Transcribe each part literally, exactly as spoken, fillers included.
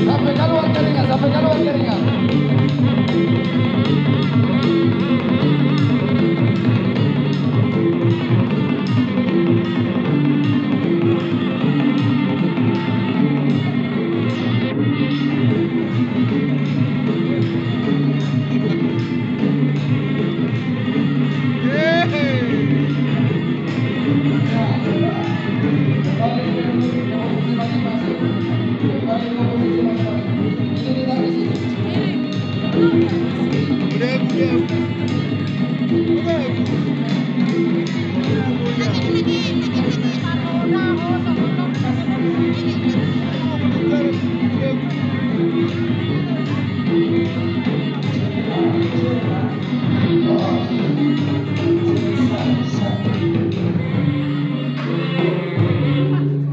Sampai keluar keringat, sampai keluar keringat.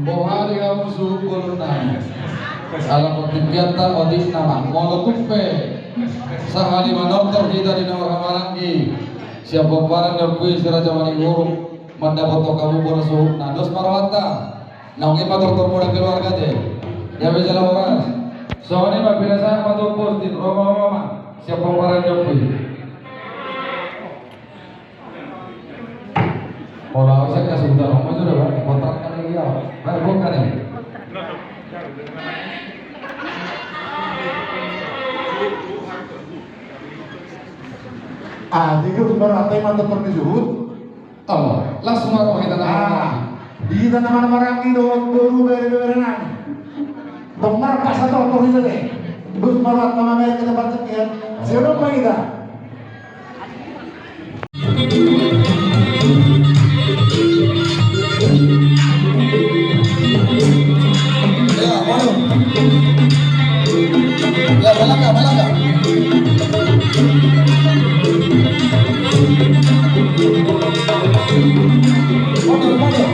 Boha di kamu suhut ulunna. Ala kotipianta otikna mangolo tuppe. Sahali manortor hita di nomor hamaranggi. Siap pomparan ni ompu i si Raja Manigurung. Mandapothon hamu bona suhutna. Dos ma rohanta. Naung i ma tortor muna keluarga te. Gabe jala horas. Songon i ma pinasahat ma tu posting, ro ma, ro ma. Siap pomparan ni ompu i. Molo au sian kasuhuton on ma jolo, Bang, kontrak kan i, au. Bang, bukan i. Ah, jadi harus baru hati mata torni juhut. Oh, langsung baru kita tahu. Ah, di tanah mana barang itu baru beri-beri nang. Tomar pas atau torni saja. Terus baru hati mana kita baca ya. Siapa kita? Ya, waduh. Ya, balaka, balaka. Waduh, waduh.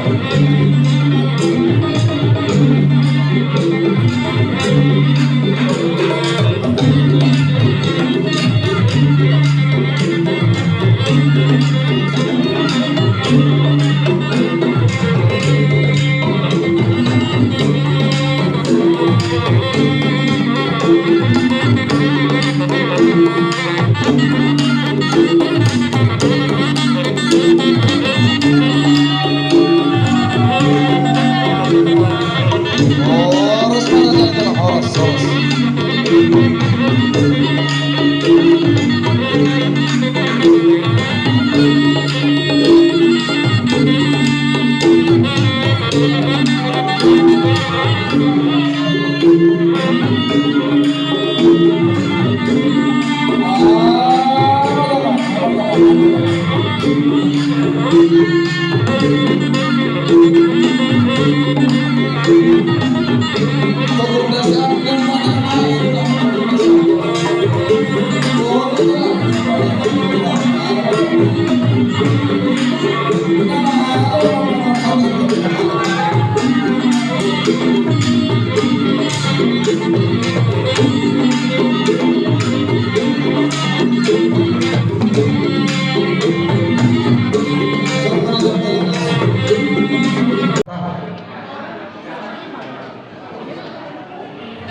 Horas, horas, horas, horas.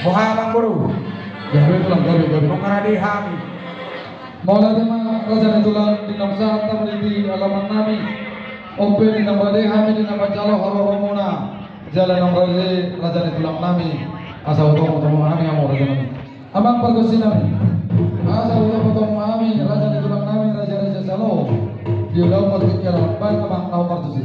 Boha amang boru? Gabe tulang, gabe, gabe. Nong rade hami. Mauliate ma raja ni tulang di nong sahat tama di alaman nami. Ompu di nong rade hami di nong pancalo haroromuna. Jala nong rade raja ni tulang nami. Asa utomo-tomo hami amang raja nami. Amang pargonsi nami. Asa utomo-tomo hami raja ni tulang nami, raja-raja salo. Di ulang motik ya lawan baik amang nau partusi.